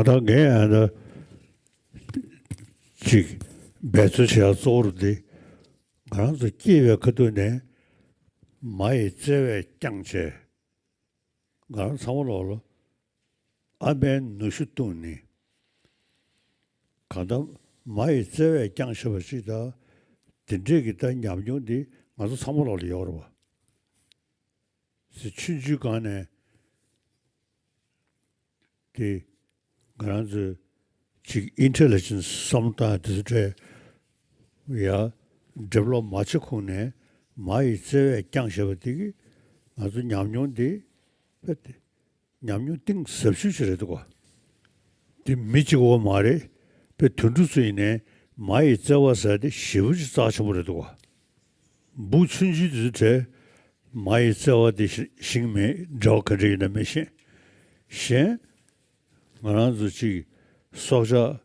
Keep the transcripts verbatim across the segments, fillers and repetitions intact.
ད་ངས་ཨ་ནི་ཅིག་འབད་རྩོལ་བྱེད་ཡག་གཙོ་བོ་རུ་འདི་ང་རང་ཚོ་སྐྱེས་པའི་ཁ་ཐུག་ནས་མ་ཡི་བརྩེ་བས་བསྐྱངས་བྱས། ང་རང་ཚང་མ་ལོག་ལ་ཨ་མའི་ནུ་ཞོ་བཏུངས་ནས། གང་ལྟར་མ་ཡི་བརྩེ་བས་བསྐྱངས་བཞག་པ་ཞིག་དང་། དེ་འདྲས་ཀྱི་ད་ཉམས་མྱོང་འདི་ང་ཚོ་ཚང་མ་ལོག་ལ་ཡོད་རེད་བ། ཆུང་ཆུང་སྒང་ནས་དེ་ང་རང་ཚོའི་ཅིག་ཨིན་ཊེ་ལི་ཇེན་སི་བསམ་བློ་བཏང་དེ་ཚོ་གྲས་ཡ་ཌི་ཝེ་ལོབ་མ་བྱེད་གོང་ནས་མ་ཡི་བརྩེ་བས་བསྐྱངས་བཞག་པ་དེ་གིས་ང་ཚོ་ཉམས་མྱོང་འདི་དཔེ་དེ་ཉམས་མྱོང་གཏིང་ཟབ་ཤོས་ཅིག་རེད་འདུག་ག། འདི་མི་གཅིག་པོ་མ་རེད། དཔེ་དུད་འགྲོ་ཚོ་ཡིན་ནའི་མ་ཡི་བརྩེ་བ་ཟེར་དེ་ཞེ་པོ་ཅིག་རྩ་ཆེན་པོ་རེད་འདུག་ག། འབུ་ཆུང་ཆུང་དེ་ཚོ་གྲས་མ་ཡི་བརྩེ་བ་དེ་ཤི་ཤིང་མེད་འབྲེལ་བ་ག་འདྲ་ཡོད་ན་མི་ཤེས། གཞན་ང་རང་ཚོ་གཅིག་སྲོག་ཆགས་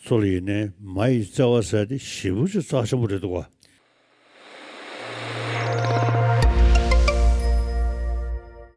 ཚོ་ལ་ཡིན་ནའི་མ་ཡི་བརྩེ་བ་ཟེར་དེ་ཞེ་པོ་ཅིག་རྩ་ཆེན་པོ་རེད་འདུག་ག།